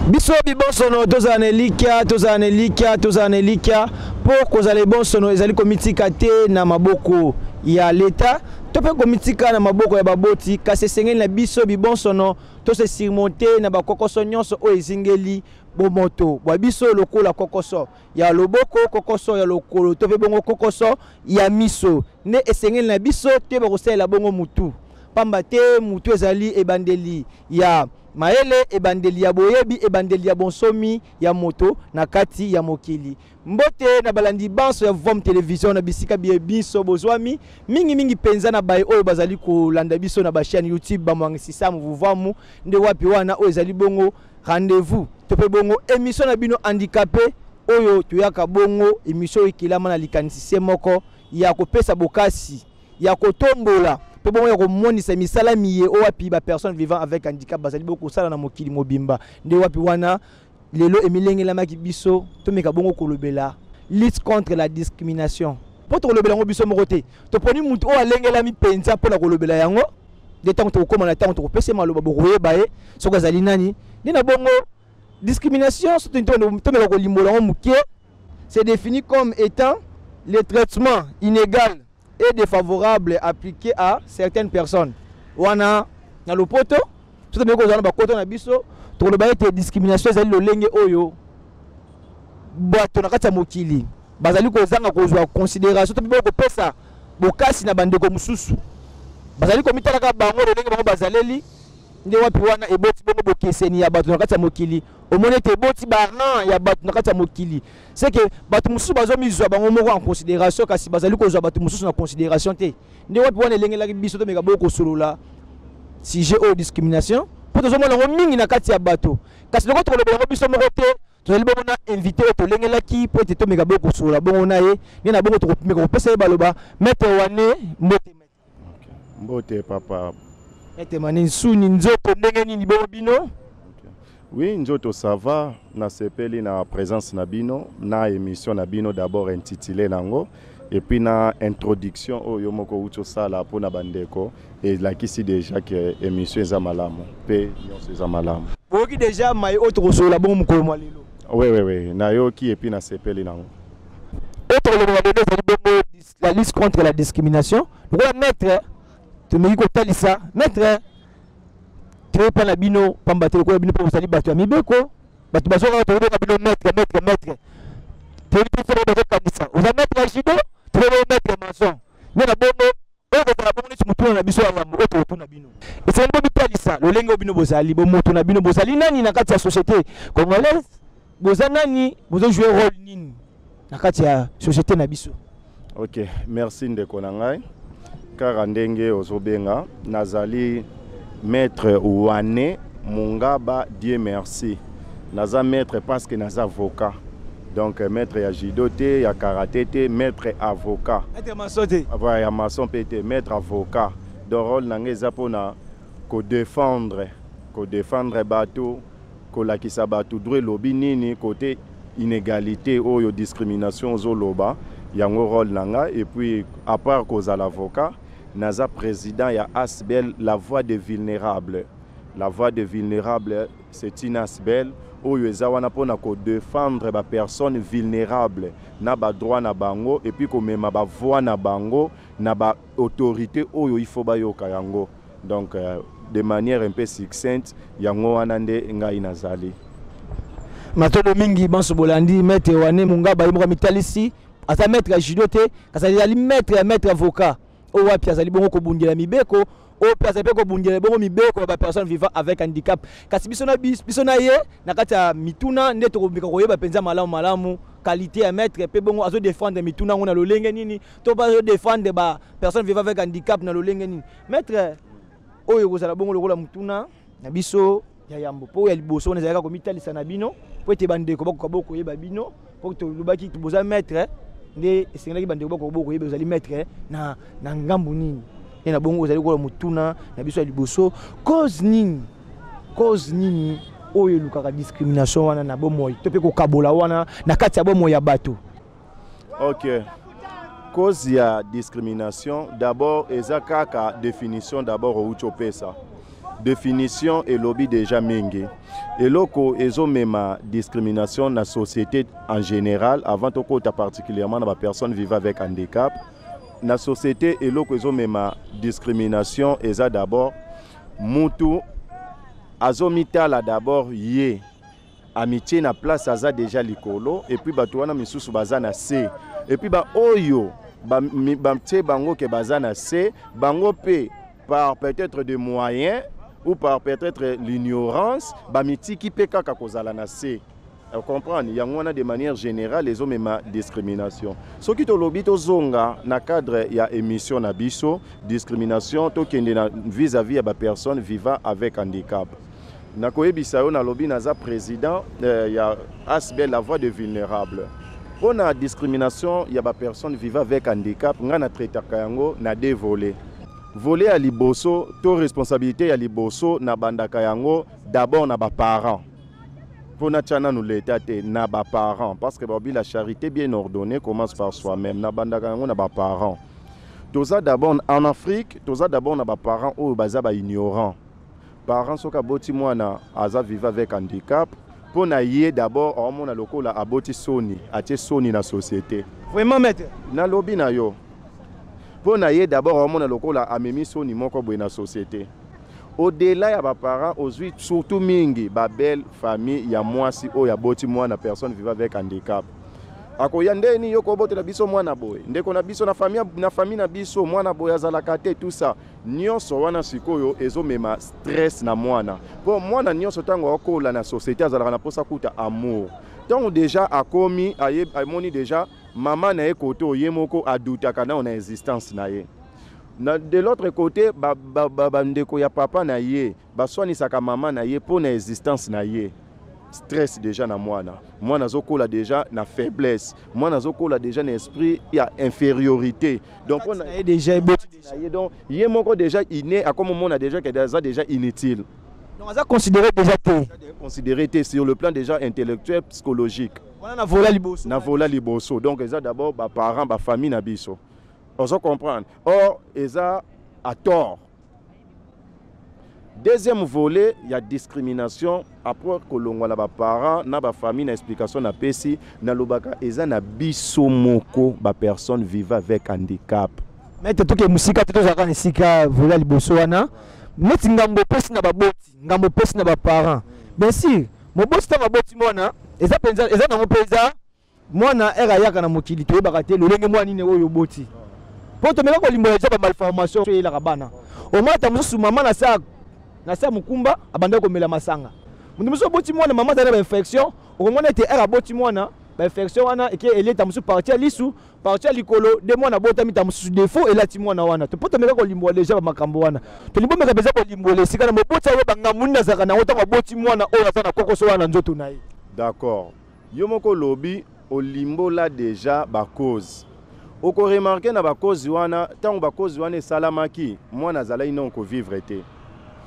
Biso bibosono tozala na elikya, tozala na elikya, tozala na elikya mpo kozala ebosono ezali komitika te na maboko ya leta to mpe komitika na maboko ya baboti, kasi esengeli na biso bibonsono to se surmonter na bakokoso nyonso oyo ezingeli bomoto bwa biso lokola kokoso ya loboko, kokoso ya lokolo to mpe bongo kokoso ya miso. Nde esengeli na biso toyeba kosalela bongo mutu, pamba te mutu ezali ebandeli ya mayele, ebandeli ya boyebi, ebandeli ya bonsomi ya moto na kati ya mokili. Mbote na balandi banso ya Vom Television na bisika biye binso bozwami, mingi mingi penza na baye oyo bazali kolanda biso na ba chaîne YouTube ba Mwangisisa Muvuvamu, nde wapi wana oyo ezali bongo rendez-vous to pe bongo émission na bino handicapé oyo toyaka bongo émission oyo ekelama na likanisi se moko ya kopesa bokasi ya kotombola mpe bongo ya komonisa misala miye oyo wapi ba personnes vivant avec handicap bazali bongo kosala na mokili mobimba. Nde wapi wana lelo emilengelamaki biso tomeka bongo kolobela lutte contre la discrimination, mpo tokolobela yango biso moko te, toponi motu oyo alengelami mpenza mpo na kolobela yango. Nde ntango tokokóma na ntango tokopesa ye maloba, bokoyeba ye soki azali nani. Nde na bongo discrimination, soki tomeka kolimbola yango moke, c'est défini comme étant le traitement inégal et défavorable appliqué à certaines personnes. Wana na lopoto, soki tomeki kozala na bakoto na biso, tokoloba ete discrimination ezali lolenge oyo bato na kati ya mokili bazali kozanga kozwa considération to mpe kopesa bokasi na bandeko mosusu, bazali komitalaka bango lolenge bango bazaleli. Nde wapi wana eboti bongo bokeseni ya bato na kati ya mokili. Omoni ete eboti ba rang ya bato na kati ya mokili, c'est que bato mosusu bazomizwa bango moko en considération, kasi bazali kozwa bato mosusu na considération te. Nde wapi wana elengelaki biso tomeka bongo kosolola sujet oyo discrimination, mpo tozomona yango mingi na kati ya bato, kasi lokola tokolobela yango biso moko te, tozali bongo na invité oyo tolengelaki mpo ete tomeka bongo kosolola bongo na ye. Nde na bongo tokomeka kopesa ye baloba. Maître Wane, mbote. Mbote papa. Maître Wane Nsuni, nzoto ndenge nini bongo bino? Okay. Oui, nzoto ça va, nasepeli na présence na bino, na émission na bino d'abord intitulé nango, et puis na introduction oyo moko uti osala mpona bandeko elakisi déjà que émission eza malamu mpe nyonso eza malamu. Boyoki déjà mai oyo tokosolola bongo mokolo mwa lelo? Oui, oui, oui, nayoki et puis nasepeli nango. Oyo tokolobela lelo ezali bongo la lutte contre la discrimination. Lokola maître tomeki kotalisa, maître toyepa na bino pamba te lokola bino mpe bozali bato ya mibeko, bato bazokaka tokobenga bino maître, maître, maître, toyebi te soki bazokanisa oza maître ya judo, toyebi maître maçon. Nde na bongo oyo kozala bongo neti motuna na biso ya yambo oyo tokotuna bino, esengeli bomitalisa lolenge oyo bino bozali, bomoto na bino, bozali nani na kati ya société congolaise, boza nani, bozojoue rôle nini na kati ya société na biso. Ok, merci ndeko na ngai. Kaka ndenge ozobenga, nazali maître Wane Mungaba, Dieu merci. Naza maître parce que naza avocat. Donc maître ya judo te, ya karaté te, maître avocat. Maître maçon te. Voilà, ya maçon pe te, maître avocat. Donc rôle na ngai eza pona ko défendre, ko défendre bato, kolakisa bato droit elobi nini côté inégalité oyo discrimination ozoloba, yango rôle na ngai. Et puis à part kozala avocat, naza président ya ASBL La Voix des Vulnérables. La Voix des Vulnérables, c'est une ASBL oyo eza wana mpona kodefendre ba personnes vulnérables na ba droit na bango, et puis komema ba voix na bango na ba autorité oyo il faut bayoka yango. Donc de manière un peu succincte, yango wana nde ngai nazali. Matobo mingi banso bolandi maître Wane Mungaba, ye moko mitalisi aza maître ya judo te, kasi azali maître ya maître avocat oyo wapi azali bongo kobundela mibeko, oyo mpe azali mpe kobundela bongo mibeko ya ba personnes vivant avec handicap. Kasi biso na biso na ye na kati ya mituna nde tokomeka koyeba mpenza malamu malamu qualité ya maître mpe bongo azo défendre mituna yango na lolenge nini, to mpe azo défendre ba personnes vivant avec handicap na lolenge nini. Maître, oyo ekozala bongo lokola motuna na biso ya yambo, mpo ya liboso wana ezalaka komitalisa na bino mpo ete bandeko bakoka bo koyeba bino, mpo tolobaki boza maître, nde esengelaki bandeko bakoka bo koyeba ozali maître na ngambu nini. Nde na bongo ozali kola motuna na biso ya liboso, cause nini, cause nini oyo elukaka discrimination wana na bomoi to mpe kokabola wana na kati ya bomoi ya bato? Ok, cause ya discrimination d'abord eza kaka définition d'abord outi opesa. Définition elobi déjà mingi. Eloko ezomema discrimination na société en général, avant tokota particulièrement na bapersonnes vivant avec handicap. Na société, eloko ezomema discrimination eza d'abord mutu azomitala d'abord ye, amitié na place aza déjà likolo, et puis bato wana misusu baza na se, et puis baoyo batie bango ke baza na se, bango mpe par peut-être des moyens ou par peut-être l'ignorance, bamitiki mpe kaka kozala na se. Comprendre yango wana, de manière générale, ezomema discrimination. Soki tolobi tozonga na cadre ya émission na biso, discrimination, tokende na vis-à-vis ya bapersonnes vivant avec handicap, nakoyebisa yo, nalobi naza président ya ASBL La Voix de Vulnérable. Mpo na discrimination ya bapersonnes vivant avec handicap, ngai natraitaka yango na deux volets. Volet ya liboso to responsabilité ya liboso, nabandaka yango d'abord na baparents, mpo natia nanu leta te, na baparents, parce que balobi la charité bien ordonnée commence par soi-même. Nabandaka yango na baparents. Toza d'abord en Afrique, toza d'abord na baparents oyo baza baignorants. Parent soki aboti mwana aza vivre avec handicap, mpo na ye d'abord aomona lokola aboti soni, atie soni na société. Vraiment, maître? Nalobi na yo, mpo na ye d'abord aomona lokola amemi soni moko boye na société. Au-delà ya baparents, ozwi surtout mingi babelle famille ya mwasi oyo aboti mwana personne vivant avec handicap, akoya ndeni yo kobotela biso mwana boye, ndeko na biso, na famille, na famille na biso mwana boye azalaka te, tout ça nyonso wana. Sikoyo ezomema stress na mwana, mpo mwana nyonso ntango akola na société azalaka na mposa kuta amour. Ntango déjà akomi, amoni déjà mama na ye kote oyo, ye moko adoutaka nao na existence na ye. Na de l'autre côté, bandeko ba ya papa na ye baswanisaka mama na ye mpo na existence na ye. Stress déjà na mwana. Mwana azokola déjà na faiblesse, mwana azokola déjà na esprit ya infériorité. Donc mpona ye déjà eboti. Ye donc ye moko déjà inné akoma omona déjà ke aza déjà inutile. Donc aza considéré déjà te. Considéré te sur le plan déjà intellectuel, psychologique. Wana na volet liboso. Na volet liboso. Donc eza d'abord baparents, bafamille na biso, ozo comprendre. Or eza à tort. Deuxième volet ya discrimination, après kolongwa na baparents na bafamille, na explication napesi, nalobaka eza na biso moko bapersonnes vivant avec handicap. Maître, toke mosika te, tozalaka na esika volet ya liboso wana. Neti ngambo opesi na baboti, ngambo opesi na baparents, bien sûr moboti ntango aboti mwana, eza mpenza, eza nango mpenza mwana ere ayaka na mokili, toyebaka te lolenge mwana nini oyo oboti, mpo tomeka kolimbola eza bamalformations eyelaka bana. Omata mosusu mama na se ya mokumba abandaki komela masanga, moto mosusu oboti mwana, mama azali na bainfections, okomona ete ere aboti mwana, bainfections wana eke eleta mosusu partie ya lisu, partie ya likolo de mwana abotami, ta mosusu défaut elati mwana wana. Mpo tomeka kolimbola déjà bamakambo wana, tolingi bomeka mpenza kolimbola esika na moboti ayeba ngambo nini azalaka nango ntango aboti mwana oyo aza na kokoso wana na nzoto na ye. D'accord, yo moko olobi, olimbola déjà bacauses. Okoremarquer na bacauses wana, ntango bacauses wana esalamaki, mwana azalaki nano kovivre te.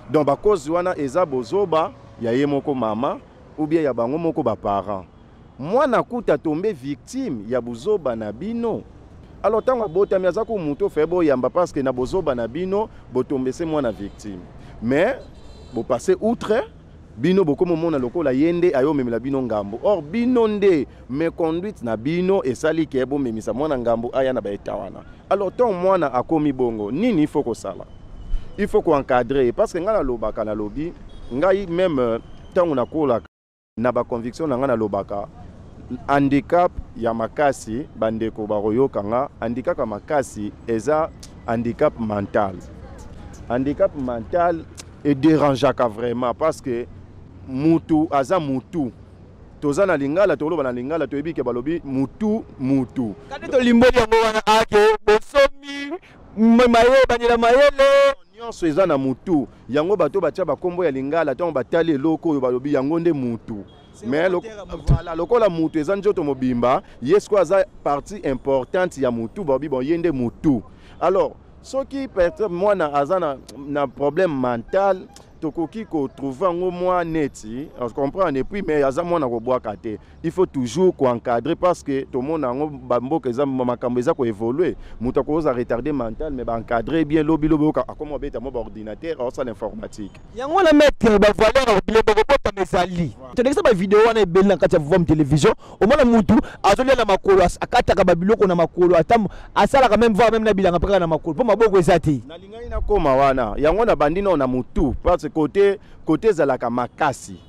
Donc bacauses wana eza bozoba ya ye moko mama ou bien ya bango moko baparents. Mwana kuta tombe victime ya bozoba na bino. Alors ntango abotami, aza ku motu ofaye boyamba, parce que na bozoba na bino botombese mwana victime, mais bopasser outre. Bino bokomomona lokola ye nde ayomemela bino ngambo, or bino nde méconduite na bino esali ke bomemisa mwana ngambo aya na baeta wana. Alors ntango mwana akomi bongo, nini il faut kosala? Il faut koencadrer, parce que ngai nalobaka, nalobi ngai même ntango nakolaka na baconvictions na ngai, nalobaka handicap ya makasi, bandeko bakoyoka nga, handicap ya makasi eza handicap mental. Handicap mental edérangeaka vraiment, parce que mutu aza mutu, toza na lingala, toloba na lingala, toyebi ke balobi mutu mutu. Kati tolimboli yango wana ake bosomi mayebanyela mayele. Nyonso eza na mutu. Yango bato batia bakombo ya lingala, ntango batali eloko oyo, balobi yango nde mutu. Mais voilà, lokola mutu eza nzoto mobimba, ye sikoyo aza partie importante ya mutu, balobi bon, ye nde mutu. Alors soki peut-être mwana aza na problème mental, Tokoki kotrouve yango mwa neti comprendre, et puis mais aza mwana kobwaka te. Il faut toujours koencadrer, parce que tomona yango, bamboka eza makambo eza koévolue. Moto akoza retardé mental, mais baencadre bien, lobi lobi oyoka akoma obeta mwa baordinateur, aosala informatique. Yango wana, maître, bavaleur bilembo kobotama ezali. Tolekisa bavideo wana ebele na kati ya Vom Télévision. Omona mutu azolia na makolo, akataka babiloko na makolo, ata asalaka même, voire même na bilanga mpe kaka na makolo, mpo maboko eza te. Nalingai nakóma wana. Yango na bandi nao na mutu, parce que côté ezalaka makasi,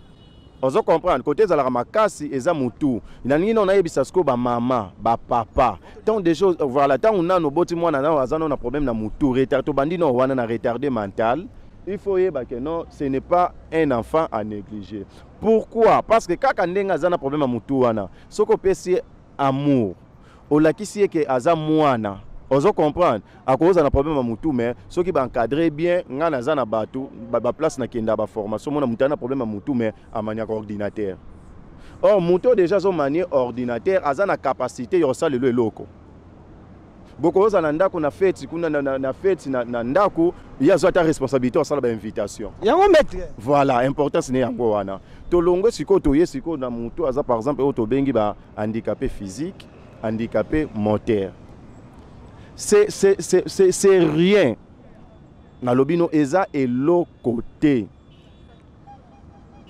ozo comprendre, côté ezalaka makasi eza mutu. Nalingi nao nayebisa sikoyo bamama, bapapa, ntango déjà, voilà, ntango nano oboti mwana, nano aza nano na problème na mutu, retard, tobandi nao wana na retardé mental. Il faut yeba que non, ce n'est pas un enfant à négliger. Pourquoi? Parce que kaka ndenge aza na problème ya mutu wana, soki opesi ye amour, olakisi ye ke aza mwana, ozo comprendre, akozala na problème ya mutu, mais soki baencadre bien. Ngai naza na bato baplace, nakenda baformation, mona motu aza na problème ya mutu, mais amaniaka ordinateur. Or motu oyo déjà azomanie ordinateur, aza na capacité ya kosalela eloko. Bokozala na ndako na feti kuna, na feti na ndako, ye azwa ata responsabilité osala bainvitation. Yango, maître. Voilà, importance ne yango wana. Tolongwe sikoyo, toye sikoyo na motu aza, par exemple, oyo tobengi ba handicapé physique, handicapé moteur. C'est rien. Nalobi no, eza eloko te.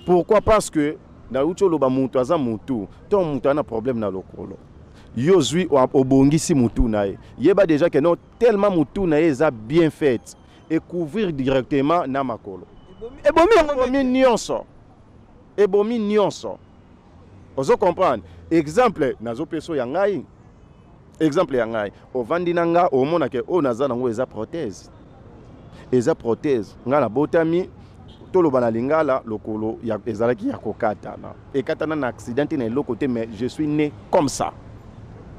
Pourquoi? Parce que nauti oloba, motu aza motu to motu aza na problème na lokolo, yo ozwi, obongisi motu na ye, yeba déjà que non, tellement motu na ye eza bien faite, ekouvrir directement na makolo. Ebomi yango. Ebomi nyonso, ebomi nyonso, ozo comprendre. Exemple nazopesa ya ngai, exemple ya ngai, ovandi na nga, omona ke oyo naza nango eza prothèse, eza prothèse. Ngai nabotami, toloba na lingala, lokolo ya, ezalaki ya kokatana, ekatana na accident te, na eloko te, mais je suis né comme ça.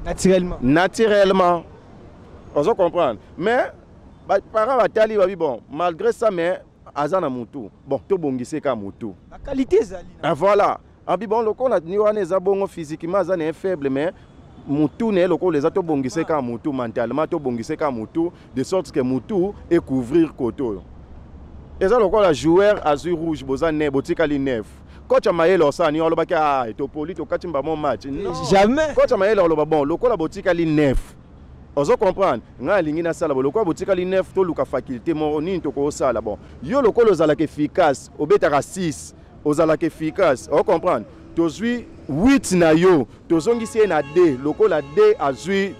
Naturellement. Naturellement, ozo comprendre. Mais baparent batali, babi: bon, malgré ça, mais aza na mutu, bon, tobongise ka mutu. Baqualité ezali. Ah, voilà, abi bon, lokola ni wana eza bongo, physiquement aza na ye faible, mais mutu na ye lokola eza, tobongise kaka mutu, mentalement tobongise kaka mutu, de sorte que mutu ekouvrir kote oyo. Eza lokola joueur azwi rouge, boza ne botikali neuf. Coach ya mayele osala nini? Alobaki: ah, topoli, tokati mbamo match? Non. Jamais. Coach ya mayele aloba: bon, lokola botikali neuf, ozo comprendre, ngai alingi nasala bo, lokola botikali neuf, toluka faculté moko nini tokosala. Bon, yo lokola ozalaka efficace, obetaka 6, ozalaka efficace, ocomprendre, tozwi 8 na yo, tozongisi ye na d. Lokola d azwi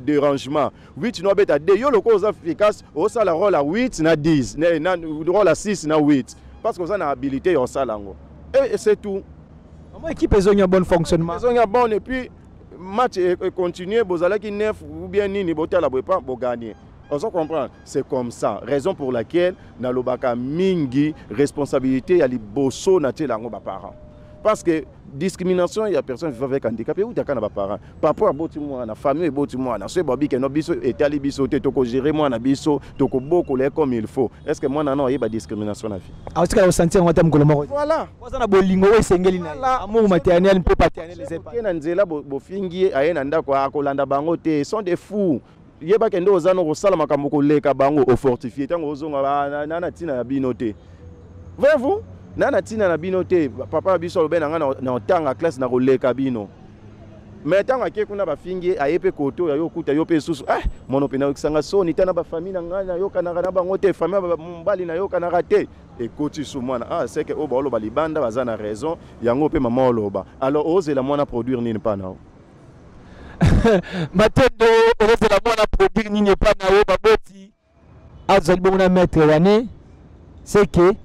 dérangement, 8 no abeta d. Yo lokola oza efficace, osala rôle ya 8 na 10, na rôle ya 6 na 8, parce que oza na habilité ya osala yango, et c'est tout. Mama, équipe ezongi ya bon fonctionnement. Ezongi ya bon, et puis match econtinue. Bozalaki 9 ou bien nini, botala boye pa boganye, ozo comprendre. C'est comme ça, raison pour laquelle nalobaka mingi, responsabilité ya liboso natiela yango baparent, parce que discrimination ya personne vivant avec handicap eutaka na baparent. Papa aboti mwana, famille eboti mwana, so ebabike no, biso etali biso te, tokogere mwana biso, tokobokola ye comme il faut. Est ce que mwana na oyeba discrimination na vie? Aotikala kosentir yango ata mokolo moko. Voilà. Oza na bolingo oyo esengeli na ye, amour maternel mpe paternel eza. Oke na nzela, bofingi ye, aye na ndako, akolanda bango te, sont des fous. Yebake nde oza no kosala makambo koleka bango, ofortifie. Ntango ozonga, na ntina ya bino te, voyez-vous, na ntina na bino te. Papa na biso alobe na ngai na otanga classe na koleka bino, mais ntango ake kuna, bafingi ye, aye mpe kote oyo, ayokuta yo mpe lisusu: eh, mono mpe nayokisanga soni te na bafamille na ngai, nayokanaka na bango te, famille mobali nayokanaka te. Ekoti su mwana: ah, seke oyo baoloba libanda baza na raison. Yango mpe mama oloba. Alors ozela mwana produire nini mpa na yo? Matondo. Ozozela mwana produire nini epa na yo? Baboti, azali bongo na maître wane, seke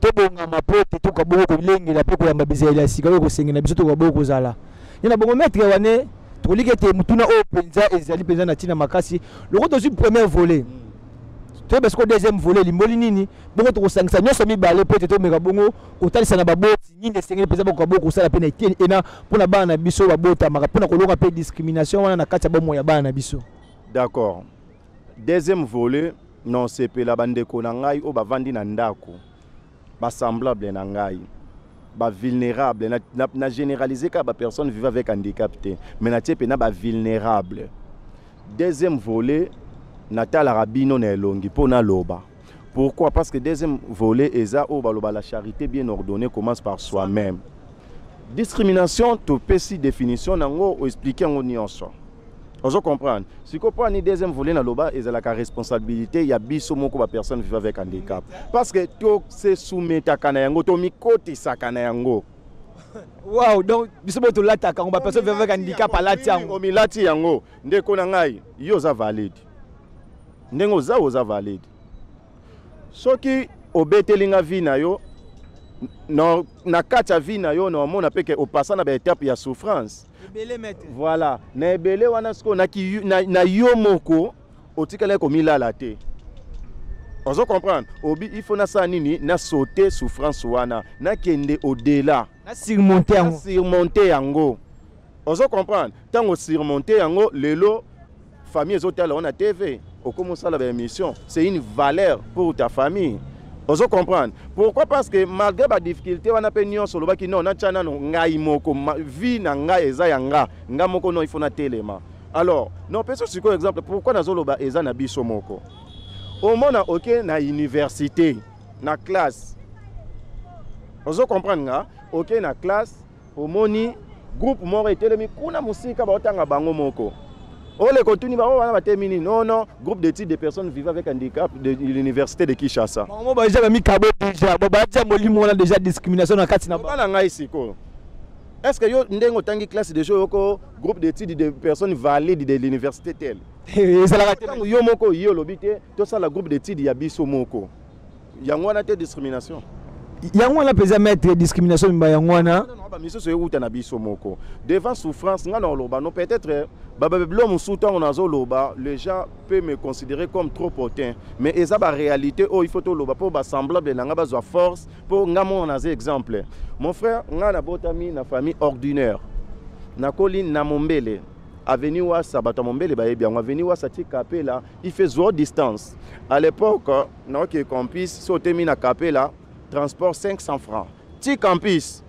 tobongama mpo ete tokoka bongo kolengela mpe koyamba bizaleli ya sika oyo kosengela biso, tokoka bongo kozala ye na bongo. Maître wane, tokoliki ete motuna oyo mpenza ezali mpenza na ntina makasi. Loko tozwi première volet, toyeba sikoyo deuxième volet elimboli nini. Bongo tokosangisa nyonso mibale mpo ete tomeka bongo kotalisa na baboti nini esengeli mpenza bakoka bongo kosala mpe na eteni ena mpona bana na biso babotamaka, mpona kolonga mpe discrimination wana na kati ya bomoi ya bana na biso. D'accord, deuxième volet. Nosepela bandeko na ngai oyo bavandi na ndako, basemblable na ngai, bavulnérable. Na généraliser kaka bapersonne vivant avec handicap te, mais natie mpena bavulnérable. Deuxième volet, natalaka bino na elongi mpo naloba. Pourquoi? Parce que deuxième volet eza oyo baloba la charité bien ordonnée commence par soi-même. Discrimination topesi définition nango, oexpliquer yango nyonso, ozo comprendre. Sikoyo mpo ani deuxième volet naloba ezalaka responsabilité ya biso moko bapersone vivant avec handicap, parce que tose soumettaka na yango, tomikotisaka na yango. Wow, donc biso bo tolataka yango, bapersone vivant avec handicap alati yango. Omilati yango, ndeko na ngai, yo oza valide ndenge oza valide. Soki obeteli nga vie na yo, na kati ya vie na yo na omona mpe ke opasa na baétape ya souffrance. Ebele, maître. Voilà, na ebele wana sikoyo na yo moko otikali komilala te, ozo comprendre. Obi il faut nasala nini? Nasaute souffrance wana, nakende au-delà. Na surmonte yango. Surmonte yango, ozo comprendre. Ntango surmonte yango, lelo famille ezotala wana TV, okomi osala baémission, c'est une valeur pour ta famille, ozo comprendre. Pourquoi? Parce que malgré badifficulté wana mpe nyonso, olobaki non, natya nano ngai moko, vie na ngai eza ya nga moko, non, il faut natelema. Alors non, pesa sikoyo exemple. Pourquoi nazoloba eza na biso moko? Omona oke na université, na classe, ozo comprendre nga, oke na classe, omoni groupe moko etelemi kuna mosika, baotanga bango moko. Oleka, otuni bango wana batemi nini? Non, non, groupe d'études des personnes vivant avec handicap de l'université de Kinshasa. Bango baja bamikabo déjà, batia molimo wana déjà discrimination na kati na bana. Ngai sikoyo, est ce que yo ndenge otangi classe déjà oyoko groupe d'études de personnes valides de l'université telle? Ezalaka te. Ntango yo moko ye olobi te tosala groupe d'études ya biso moko, yango wana te discrimination? Yango wana mpenza, maître, discrimination mimba yango wana. Bamisusu euta na biso moko devant souffrance. Nga na oloba no, peut-être bababilo mosusu, ntango nazoloba, les gens peut me considérer comme trop hautain, mais eza baréalité oyo il faut toloba mpo basemblable na nga bazwa force. Mpo nga moko naza exemple, mon frère. Nga nabotami na famille ordinaire, nakoli na Mombele, avenue Wasa. Bato ya Mombele bayebi yango, avenue Wasa ti Kapela, il fait zéro distance. À l'époque naoke campus, so otemi na Kapela, transport 500 francs ti campus.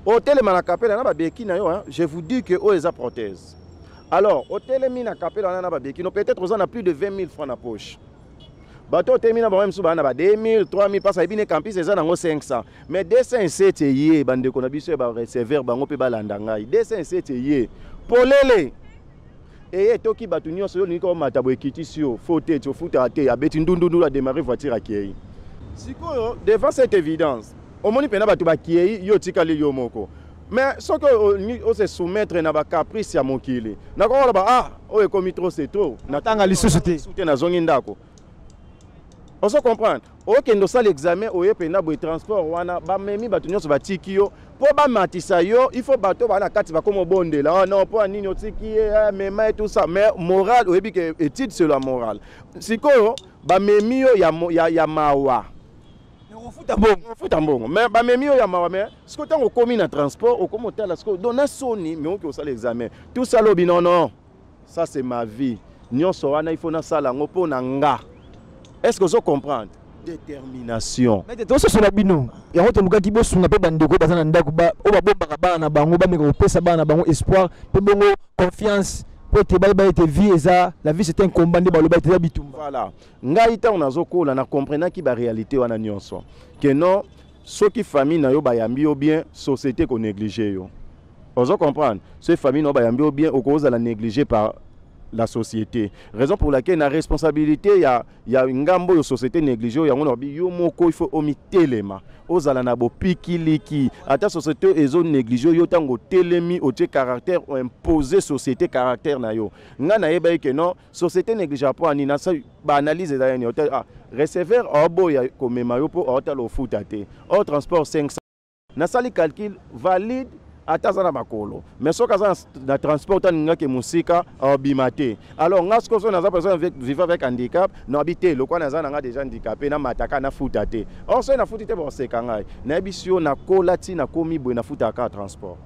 Otelema na Kapela na babeki na yo, hein? Je vous dis que oyo eza prothèse. Alors otelemi na Kapela wana na babeki no, peut-être oza na plus de 20 000 francs na poche. Bato otemi na bango mosusu baa na ba 2000, 3000, parce ayebi ne campus eza nango 500, mais 207 eye. Bandeko na biso ya bareceveur, bango mpe balanda ngai, 207 eye polele, eye etoki bato nyonso. Yo olingi komata boye, ekitisi yo, fo te, ti ofutaka te, abeti ndundundu, adémarre voiture, akei. Sikoyo devant cette évidence, omoni mpena bato bakei, yo otikali yo moko. Mais soki olingi ose soumettre na bacaprice ya mokili, nakokoloba ah, oyo ekomi trop, c'est trop. Natanga lisusu te. Te, nazongi ndako, ozo comprendre. Okende osala examen, oye mpenza boye, transport wana bamemi bato nyonso, batiki yo. Mpo bamatisa yo, il faut bato baa na kati bakoma obondela: oh non, mpo nini otiki ye, mema ye, tout ça. Mais moral, oyebi ke étude c'est la morale. Sikoyo bamemi yo ya mawa. Ofuta mbongo. Ofuta mbongo, mais bamemi yo ya mawa. Mais sikoyo ntango okomi na transport, okomi otala sikoyo, donc na soni, mais oki osala examen, tout ça, lobi non, non, ça c'est ma vie, nyonso wana il faut nasala yango mpo na nga. Est ce que ozo comprendre? Détermination. Maître, tososola bino yango. Tolukaki bosunga mpe bandeko baza na ndako oyo babombaka bana na bango, bameka kopesa bana na bango espoir mpe bongo confiance, mpo ete bayeba ete vie eza, la vie c'est un combat, nde baloba ete eza bitumba. Voilà, ngai ntango nazokola, na comprenaki baréalité wana nyonso ke non, soki famille na yo bayambi yo bien, société konéglige yo, ozo comprendre. Soki famille na yo bayambi yo bien, okozala négligé par la société, raison pour laquelle na responsabilité ya ngambo oyo société néglige oyo, yango na babi yo moko il faut omitelema, ozala na bopikiliki. Ata société ezo néglige yo, ntango otelemi, otie caractère, oimpose société caractère na yo. Ngai nayebaki ke non, société néglige mpo ani baanalyse eza nini? Ah, receveur aoboya komema yo mpo aotala ofuta te, or transport 500. Nasali calcul, valide ata aza na makolo, mais soki aza na transport, alingaki mosika, abima te. Alors nga sikoyo, soki naza personne vivant avec handicap, nabi te, lokwa naza na nga déjà handicapé, namataka, nafuta te. Or soki nafuti te, bakoseka ngai. Nayebisi yo, nakola ti nakomi boye, nafutaka kaka transport.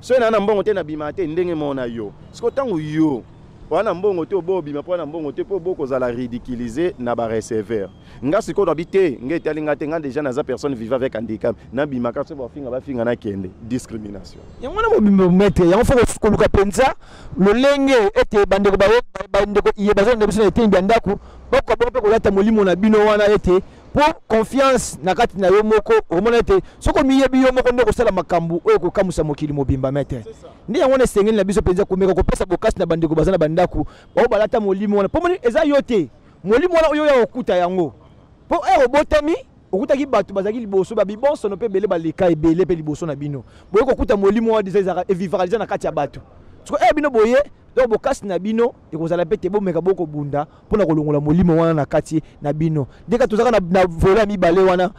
Soki naa na mbongo te, nabima te. Ndenge moko na yo sikoyo, ntango yo wana mbongo te, obo obima mpo wana mbongo te, mpo bokozala ridiculisé na bareceveur. Nga sikoyo nabi te, nga etali nga te, nga déjà naza personne vivant avec handicap, nabimaka, soki bafinga, bafinga, nakende. Discrimination. Yango wana mobimba, maître, yango fo koluka mpenza lolenge ete bandeko iye bazolanda biso na eteni bya ndako bakoka bongo mpe kolata molimo na bino wana ete Mpo confiance na kati na yo moko, okomona ete soki omiyebi yo moko nde okosala makambo oyo ekokamwisa mokili mobimba. Maître, nde yango wana esengeli na biso mpenza komeka kopesa bokasi na bandeko baza na bandako bao balata molimo wana, mpo moni eza yo te. Molimo wana oyo oya kokuta yango, mpo ere obotami okutaki bato bazalaki liboso, babibonsono mpe ebele baleka ebele mpe liboso na bino. Boye kokuta molimo wana deja ezalaka evivaka deja na kati ya bato. Siko ere bino boye, donc bokasi na bino ekozala mpe te. Bomeka bokobunda mpona kolongola molimo wana na kati na bino. Ndeka tozalaka na volet ya mibale wana,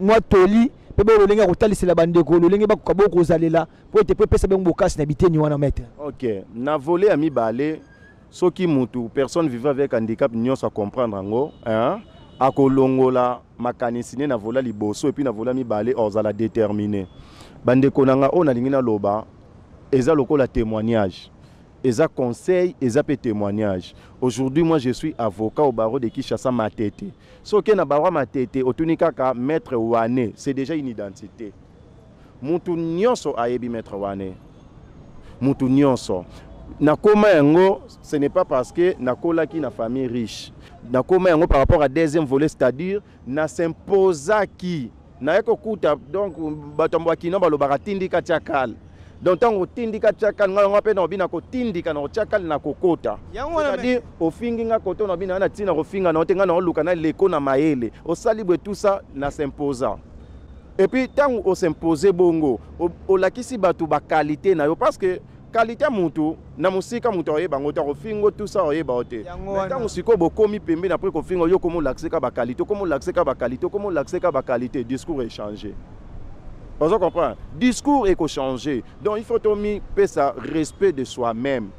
mwa toli mpe bo lolenge ya kotalisela bandeko lolenge bakoka bokozalela mpo ete mpo epesa bango bokasi na biteni wana, maître. Ok, na volet ya mibale, soki mutu, personne vivant avec handicap nyonso acomprendre yango, hein? Akolongola makanisi ne na volet liboso et puis na volet mibale ozala déterminé. Bandeko na nga, oyo nalingi naloba eza lokola témoignage, eza conseil, eza mpe témoignage. Aujourd'hui, moi, je suis avocat au barreau de Kinshasa Matete. Soki na barreau Matete otuni kaka maître Wane, c'est déjà une identité. Mutu nyonso ayebi maître Wane, mutu nyonso. Nakoma yango, ce n'est pas parce que nakolaki na famille riche. Nakoma yango par rapport à deuxième volet, c'est-à-dire na s'imposaki, naye kokuta. Donc bato ya bakino balobaka tindika tia kale. Donc ntango otindika tia kale, ngai yango mpe na obina kotindika na kotia kale na kokota, c'est-à-dire ofingi nga kote na obina na ntina kofinga na yo te, ngai na oluka na leko na mayele osali boye, tout ça na s'imposa. Et puis ntango os'impose bongo, olakisi bato baqualité na yo, parce que qualité ya mutu na mosika, moto akoyeba yango te. Akofingo, tout ça, oyeba yo te. Ntango sikoyo bokomi pembeni, après kofinga yo, komi olakisi ka baqualité, okomi olakisi ka baqualité, okomi olakisi ka baqualité, discours échange. Ozo comprendre? Discours ekochange. Donc il faut tomipesa respect de soi-même.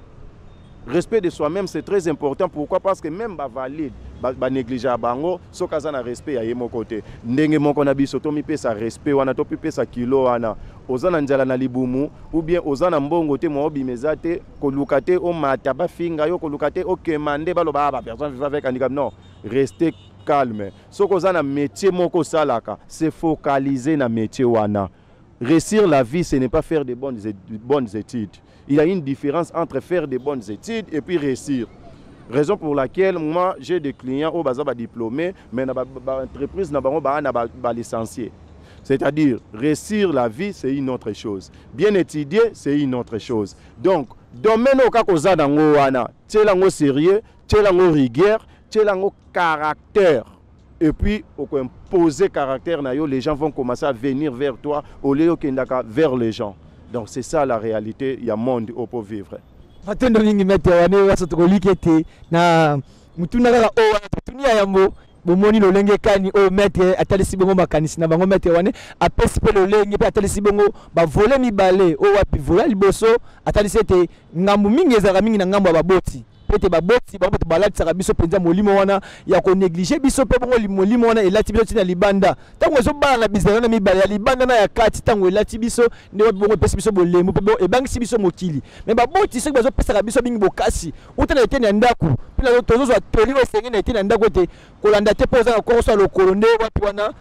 Respect de soi-même, c'est très important. Pourquoi? Parce que même bavalide banéglige bango soki aza na respect ya ye moko te. Ndenge moko na biso, tomipesa respect wana, topipesa kilo wana. Oza na nzala na libumu ou bien oza na mbongo te, mwa obima eza te, koluka te omata bafinga yo, koluka te okema nde baloba bapersonne vivant avec handicap. Non, rester calme. Soki oza na métier moko osalaka, se focaliser na métier wana. Réussir la vie, ce n'est pas faire de bonnes études. Il y a une différence entre faire de bonnes études et puis réussir. Raison pour laquelle moi, j'ai des clients oyo baza badiplômé, mais na baentreprise na bango baa na balicencié. C'est-à-dire, réussir la vie, c'est une autre chose, bien étudier, c'est une autre chose. Donc domaine oyo kaka oza nango wana, tiela yango sérieux, tiela yango rigueur, tiela yango caractère, et puis okoimposer caractère na yo, les gens vont commencer à venir vers toi au lieu okendaka vers les gens. Donc c'est ça la réalité ya monde oyo po vivre. Matondo mingi, maître Wane. Waso tokoliki ete na mutuna kaka oyo wana totuni ya yambo. Bomoni lolenge kani oyo maître atalisi bongo makanisi na bango. Maître Wane apesi mpe lolenge mpe atalisi bongo bavolet mibale oyo wapi. Volet liboso, atalisi ete ngambu mingi ezalaka mingi na ngambo ya baboti, mpo ete baboti bango bato balatisaka biso mpenza molimo wana ya konéglige biso, mpe bongo molimo wana elati biso ntina libanda. Ntango ezobala na bizala wana mibale, ya libanda na ya kati, ntango elati biso nde wapi bongo epesi biso bolembu mpe ebangisi biso mokili. Me baboti soki bazopesaka biso mingi bokasi uta na eteni ya ndako, mpe tozozwa toli oyo esengi na eteni ya ndako, ete kolanda te mpo oza na kokoso ya lokolo nde wapi wana,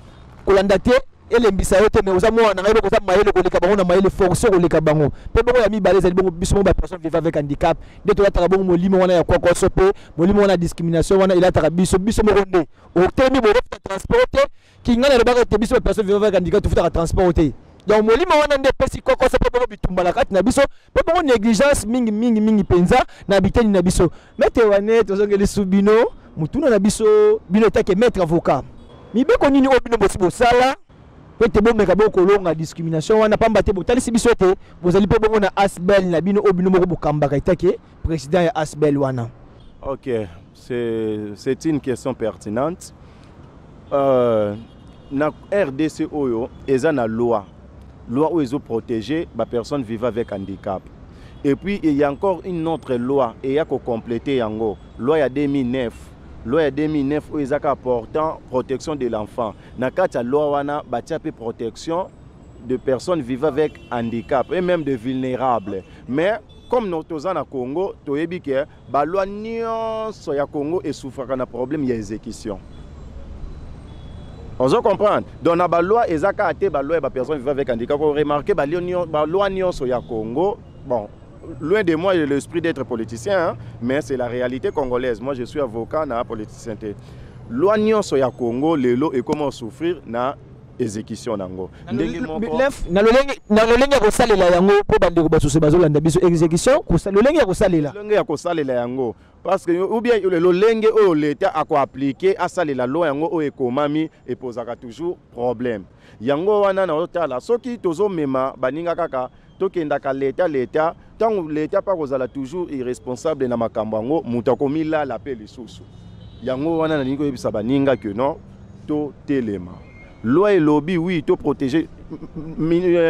kolanda te elembisa yo te, me oza mwana na ngai, oza mayele koleka bango, na mayele force koleka bango. Mpe bongo ya mibale ezali bongo biso bongo bapersonne vivant avec handicap nde tolataka bongo molimo wana ya kwakoso, mpe molimo wana ya discrimination wana elataka biso biso moko. Nde otelemi boye, ofuta transport te. Kingai nalobaka ete biso bapersonne vivant avec handicap tofutaka transport te. Donc molimo wana nde epesi kokoso mpe bongo bitumba na kati na biso, mpe bongo négligence mingi mingi mingi mpenza na biteni na biso. Maître Wane, tozongeli su bino motuna na biso. Bino etake maître avocat, mibeko nini oyo bino bosi bosala po ete bomeka bokolonga discrimination wana? Pamba te botalisi biso ete bozali mpe bongo na ASBL na bino oyo bino moko bokambaka etake président ya ASBL wana. Ok, c'est une question pertinente. Na RDC oyo eza na loi oyo ezoprotéger bapersonne vivant avec handicap, et puis il y a encore une autre loi eya kocompléter yango, loi ya 2009. Loi ya 2009 oyo ezaka portant protection de l'enfant. Na kati ya loi wana batia mpe protection de personnes vivant avec handicap et même de vulnérables. Mais comme toza na Congo, toyebi ke baloi nyonso ya Congo esouffraka na problème ya exécution. Ozo comprendre? Donc na baloi eza kaka te baloi ya bapersonne vivant avec handicap. Remarque, baloi nyonso ya Congo, bon, loin de moi l'esprit d'être politicien, hein, mais c'est la réalité congolaise. Moi, je suis avocat na politicien te. Loi nyonso ya Congo lelo ekoma souffrir na exécution nango. Ndenge moko na lolenge ya kosalela yango, mpo bandeko basusu bazolanda biso, exécution, lolenge ya kosalela. Lolenge ya kosalela yango, parce que ou bien lolenge oyo l'État akoappliquer, asalela loi yango oyo ekomami, epozaka toujours problème. Yango wana na otala, soki tozomema baninga kaka, tokendaka l'État, l'État, ntango l'État mpa kozala toujours irresponsable na makambo yango, moto akomilala mpe lisusu. Yango wana nalingi koyebisa baninga ke non, totelema. Loi elobi oui, toprotéger.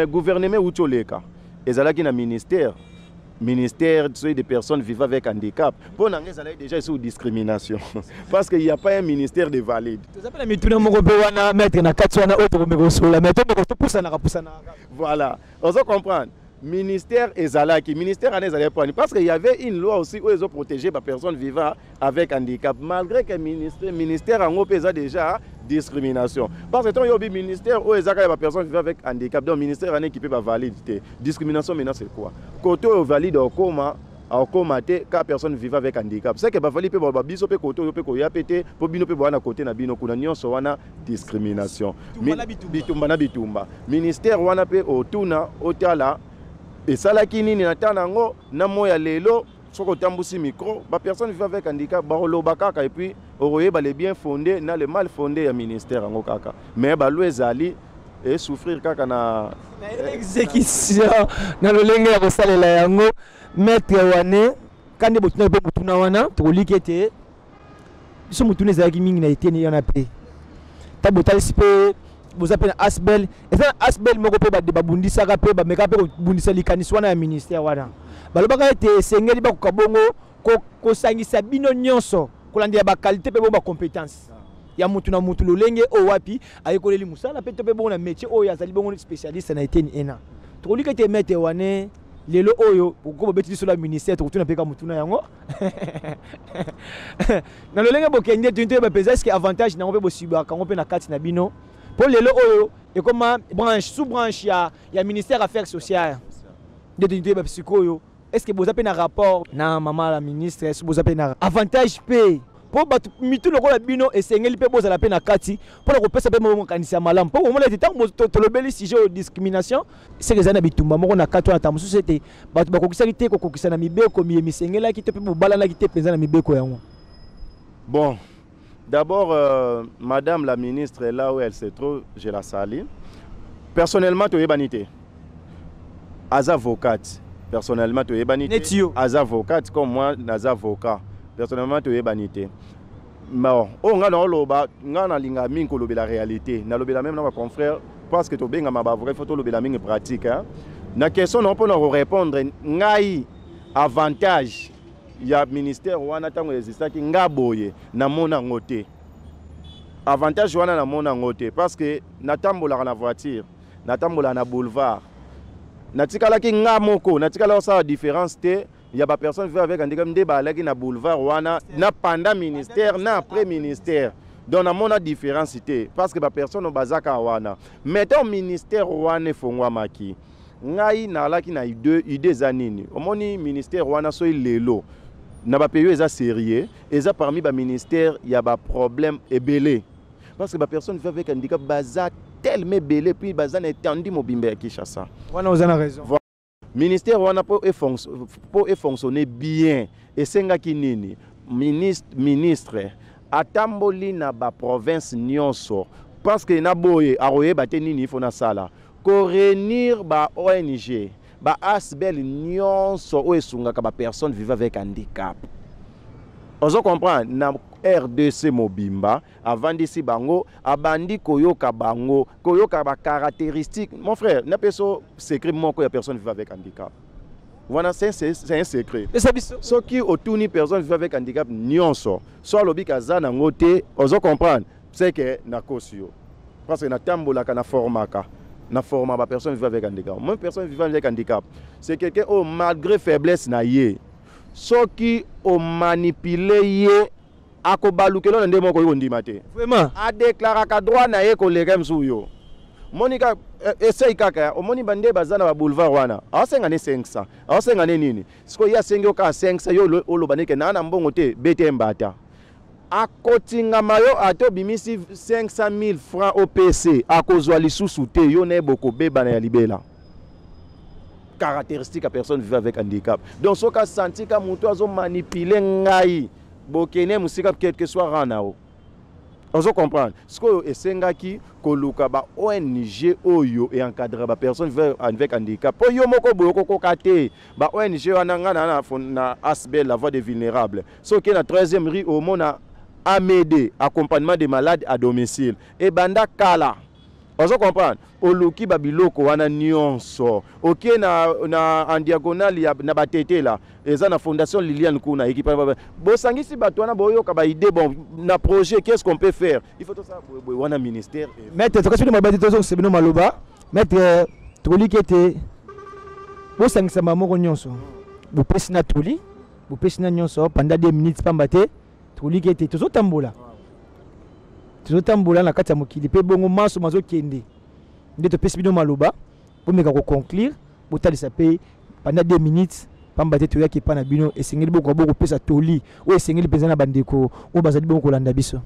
Gouvernement euti oleka ezalaki na ministère soki des personnes vivant avec handicap. Mpo na ngai ezalaki déjà sous discrimination, parce que il y a pas un ministère de valide. Toza mpe na mituna moko mpe wana, maître, na kati wana oyo tokomeka kosola, mais tomeka topusanaka pusanaka. Voilà, ozo comprendre, ministère ezalaki, ministère wana ezalaki pwani? Parce que il y avait une loi aussi oyo ezoprotéger bapersonnes vivant avec handicap, malgré que ministère yango mpe eza déjà discrimination, parce que ntango yobi ministère oyo eza kaka ya bapersonnes vivant avec handicap, donc ministère wana équipe bavalide te. Discrimination maintenant, c'est quoi? Côté oyo valide okoma, akokóma te ka personne vivant avec handicap, c'est que bavali mpe baloba biso mpe côté oyo mpe koya mpe te, mpo bino mpe boya na côté na bino kuna. Nyonso wana discrimination, bitumba na bitumba. Ministère wana mpe otuna, otala esalaki nini na ntango yango na moya. Lelo soki otambusi micro, bapersonne vivant avec handicap bakoloba kaka, et puis okoyeba le bien fondé na le mal fondé ya ministère yango kaka. Mais baloi ezali esouffrir kaka na exécution, na lolenge ya kosalela yango. Maître wane kandi botuna mpe motuna wana, tokoliki ete biso motuna ezalaki mingi na eteni wana mpe ta botalisi mpe boza mpe na ASBL. Eza na ASBL moko mpe babundisaka mpe bamekaka mpe kobundisa likanisi wana ya ministère wana. Balobaka ete esengeli bakoka bongo kosangisa bino nyonso, kolandela baqualité mpe bongo bacompétence ya mutu na mutu, lolenge oyo wapi ayekoleli mosala mpe to mpe bongo na métier oyo azali bongo spécialiste na eteni ena. Tokolika ete maître wane lelo oyo oko bobeti biso la ministère, tokotuna mpe ka motuna yango na lolenge bokende tuni toyeba mpenza eske avantage nango mpe bosibaka yango mpe na kati na bino, mpo lelo oyo ekoma branche sous branche ya ministère affaires sociales nde tuni toyeba sikoyo est ce que boza mpe na rapport na mama la ministre, est ce boza mpe na avantage mpe mpo bato mitu lokola bino esengeli mpe bozala mpe na kati mpona kopesa mpe makanisi ya malamu, mpo komona ete ntango tolobeli sujet oyo discrimination, seke ezali na bitumba moko na kati wana, ta mosusu ete bato bakokisaki te kokokisa na mibeko miye misengelaki te mpe bobalanaki te mpenza na mibeko yango? Bon, d'abord, madame la ministre, là où elle se trouve, je la salue. Personnellement, toyebani te, aza avocate. Personnellement toyebani te, aza avocate comme moi naza avocat. Personnellement toyebani te. Bon, oyo ngai naoloba, ngai nalinga mingi kolobela réalité, nalobela même na baconfrère, parce que tobengama baavocat, il faut tolobela mingi pratique, hein? Na question na mpona korépondre, ngai avantage ya ministère wana ntango existaki, nga boye namona yango te. Avantage wana namona yango te, parce que natambolaka na voiture, natambolaka na boulevard, natikalaki nga moko, natikalaki kosala différence te ya bapersonne vivant avec handicap nde bazalaki na boulevard wana, na pendant ministère na après ministère. Donc namona différence te, parce que bapersonne baza kaka wana. Mais ntango ministère wana efongwamaki, ngai nalaki na idée. Idée eza nini? Omoni ministère wana, soki lelo na bapays oyo eza sérieux, eza parmi baministère ya baproblème ebele, parce que bapersonne vivant avec handicap baza tellement ebele, puis baza na étendue mobimba ya Kinshasa. Wana oza na raison. Ministère wana, mpo efonctionne bien, esengaki nini? Ministre atamboli na baprovince nyonso, parce que na boye akoyeba te nini ifo nasala, koréunir ba ONG, ba ASBL nyonso oyo esungaka bapersonne vivant avec handicap, ozo comprendre, na RDC mobimba. Avandisi bango, abandi koyoka bango, koyoka bacaractéristique. Mon frère, napesa secret moko ya personne vivant avec handicap wana, c'est un secret. Soki otuni personne vivant avec handicap nyonso, so alobi kaza nango te, ozo comprendre, c'est que nakosi yo, parce que natambolaka, naformaka, na forma bapersonne vivant avec handicap. Moi, personne vivant avec handicap, c'est quelqu'un oyo malgré faiblesse na ye, soki omanipule ye, akobalukela na nde moko oyi kondima te. Vraiment. Adeklaraka droit na ye koleka mosusu. Yo moni ka esei kaka omoni bande baza na baboulevard wana, aosenga ne 500, aosenga ne nini. Sikoyo ye asengi yo kaka 500, yo oloba neke naa na mbongo te, bete mbata. Akotingama yo ata obimisi 500 000 francs opc, akozwa lisusu te. Yo na ye bokobebana ya libela. Caractéristique ya personne vivant avec handicap. Donc soki asanti ka moto azomanipule ngai, bokende mosika, quel que soit rang na yo. Ozo comprendre? Sikoyo esengaki koluka ba ONG oyo eencadre ba personne vivant avec handicap, mpo yo moko boye okokoka te. Ba ONG wana, ngai na ASBL La Voix des Vulnérables. Soki na 13e rue, omona AMED, accompagnement des malades à domicile, ebanda kala. Ozo comprendre? Oluki babiloko wana nyonso, oke na en diagonale ya na Batetela, eza na Fondation Liliane kuna. Ekipa bosangisi bato wana, boyoka baidée. Bon, na projet, qu'est ce qu'on peut faire? Il faut tosala boye wana, ministère. Maître, tokasi bino mabati, tozongisa bino maloba. Maître, tokoliki ete bosangisa moko nyonso, bopesi na toli, bopesi na nyonso pendant 2 minutes, pamba te tokoliki ete tozotambola, tozotambola na kati ya mokili mpe bongo maso mazokende. Nde topesi bino maloba, bomeka koconclure, botalisa mpe pendant 2 minutes, pamba te toyaki epai na bino. Esengeli bokoka bokopesa toli oyo esengeli mpenza na bandeko oyo bazali bongo kolanda biso.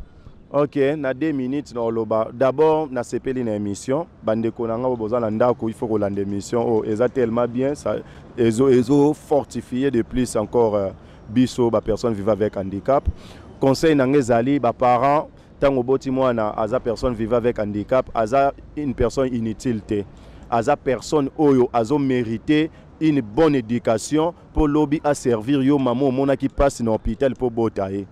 Ok, na 2 minutes na oloba. D'abord, nasepeli na émission. Bandeko na nga oyo boza na ndako, il faut kolanda émission oyo, eza tellement bien. Ça ezo fortifier de plus encore biso bapersonne vivant avec handicap. Conseil na nga ezali: baparent, ntango oboti mwana aza personne vivant avec handicap, aza une personne inutile te, aza personne oyo azomérite une bonne éducation mpo lobi aservir yo. Mama omonaki mpasi na hôpital mpo bota ye.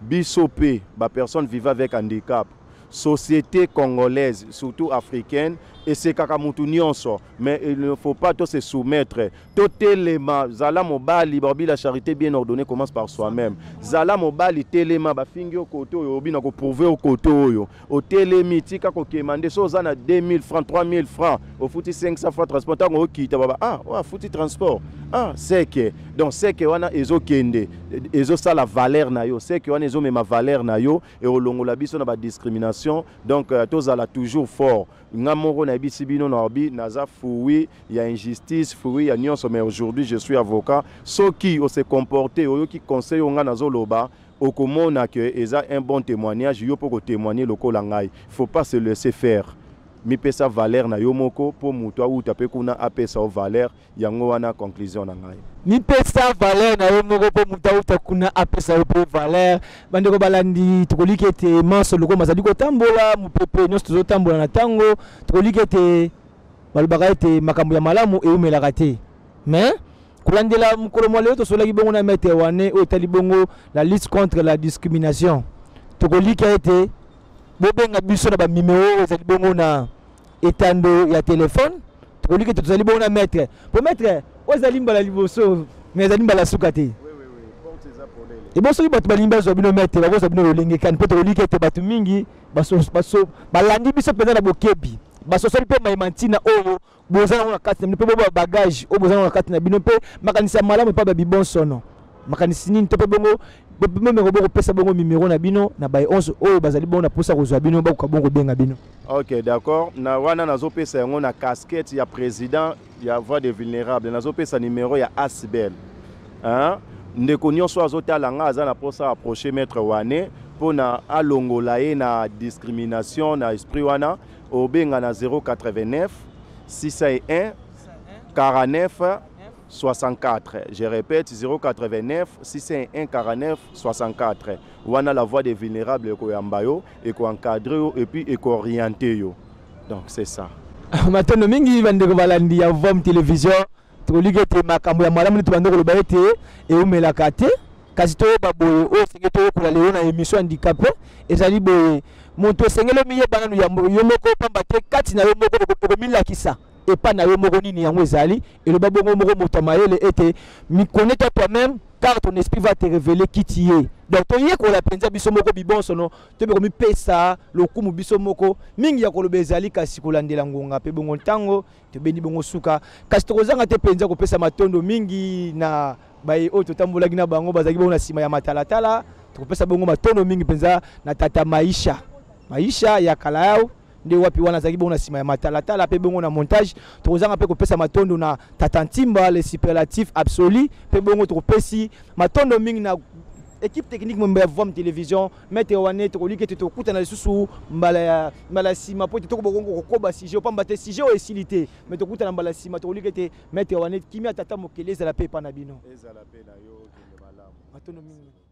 Biso mpe bapersonne vivant avec handicap, société congolaise, surtout africaine, esekaka mutu nyonso, mais il ne faut pas to se soumettre. Totelema, zala mobali. Babi, la charité bien ordonnée commence par soi-même. Zala mobali, telema. Bafingi yo kote oyo, obi na koprouver yo kote oyo otelemi. Tika kokema nde. So oza na 2000 francs, 3000 francs, ofuti 500 francs transport, ntango okita, baba: "Ah, oyo afuti transport." Ah, seke donc seke wana ezokende, ezosala valeur na yo, seke wana ezomema valeur na yo, ekolongola biso na badiscrimination. Donc tozala toujours fort. Nga moko nayebisi bino, na obi naza fruit ya injustice, fruit ya nyonso, mais aujourd'hui je suis avocat. Soki ose comporte, oyoki conseil oyo nga nazoloba, okomona ke eza un bon témoignage. Yo mpo kotémoigne lokola ngai, faut pas se laisser faire. Mipesa valeur na yo moko mpo moto awuta mpe kuna apesa yo valeur. Yango wana conclusion na ngai. Mipesa valeur na yo moko mpo moto awuta kuna apesa yo mpe valeur. Bandeko balandi, tokoliki ete manso loko mazali kotambola, mopepe nyonso tozotambola na ntango. Tokoliki ete balobaka ete makambo ya malamu eumelaka te, mais kolandela mokolo mwa lelo, tosolaki bongo na maître wane oyo etali bongo la lutte contre la discrimination. Tokolika ete bobenga biso na banimero oyo ezali bongo na etando ya telefone. Tokoliki ete tozali bongo na maître, po maître oyo ezali mbala liboso, mais ezali mbala suka te. Ebo soki bato balingi bazwa bino, maître, bakozwa bino lolenge kani? Mpo tokoliki ete bato mingi balandi biso mpenza na bokebi, basosoli mpe mayema ntina oyo boza nango na kati na bino, mpe bo bagage oyo boza nango na kati na bino, mpe makanisi ya malamu epa babibonsono. Makanisi nini to mpe bongo bomeko bokopesa bongo mimero na bino na baye 11 oyo bazali bongo na mposa kozwa bino, bakoka bongo kobenga bino? Ok, d'accord. Na wana nazopesa yango na casquette ya président ya Voix des Vulnérables. Nazopesa numéro ya ASBL, hein? Ndeko nyonso azotala nga, aza na mposa approche maître wane mpona alongola ye na discrimination na esprit wana, obenga na 089 601 49 64. Je répète, 089 601 49 64. Wana La Voix des Vulnérables ekoyamba yo, ekoencadre yo et puis ekooriente yo. Donc c'est ça. Matondo mingi, bandeko balandi ya Vom Télévision. Tokoliki ete makambo ya malamu neti bando koloba ete eumelaka te, kasi toyeba boye, oyo esengeli toyekola lelo na émission handicapé ezali boye: moto esengeli omiyeba nanu yo moko, pamba te kati na yo moko okomilakisa epai na yo moko nini yango ezali. Eloba bongo moko moto ya mayele ete: "Connais-toi toi-même, car ton esprit va te révéler qui tu es." Donc toyekola mpenza biso moko bibonsono, toyebe komipesa lokumu biso moko. Mingi ya koloba ezali, kasi kolandela ngonga mpe bongo ntango tobendi bongo suka. Kasi tokozanga te mpenza kopesa matondo mingi na baye oyo totambolaki na bango, bazalaki bongo na nsima ya matalatala. Tokopesa bongo matondo mingi mpenza na tata Maisha, Maisha ya kala yao nde wapi wana azalaki bongo na nsima ya matalatala mpe bongo na montage. Tokozanga mpe kopesa matondo na tata Ntimba, le superlatif absolu. Mpe bongo tokopesi matondo mingi na Équipe technique mobimba ya Vam Télévision, maître wane, tokoliki ete tokutana lisusu mbala ya mbala nsima, po ete tokobokongo kokoba sujet, pamba te sujet oyo esili te. Mais tokutana mbala nsima. Tokoliki ete maître wane, kimia tata mokeli ezala mpe epa na bino. Ezala mpe na yo, okende malamu. Matono mingi.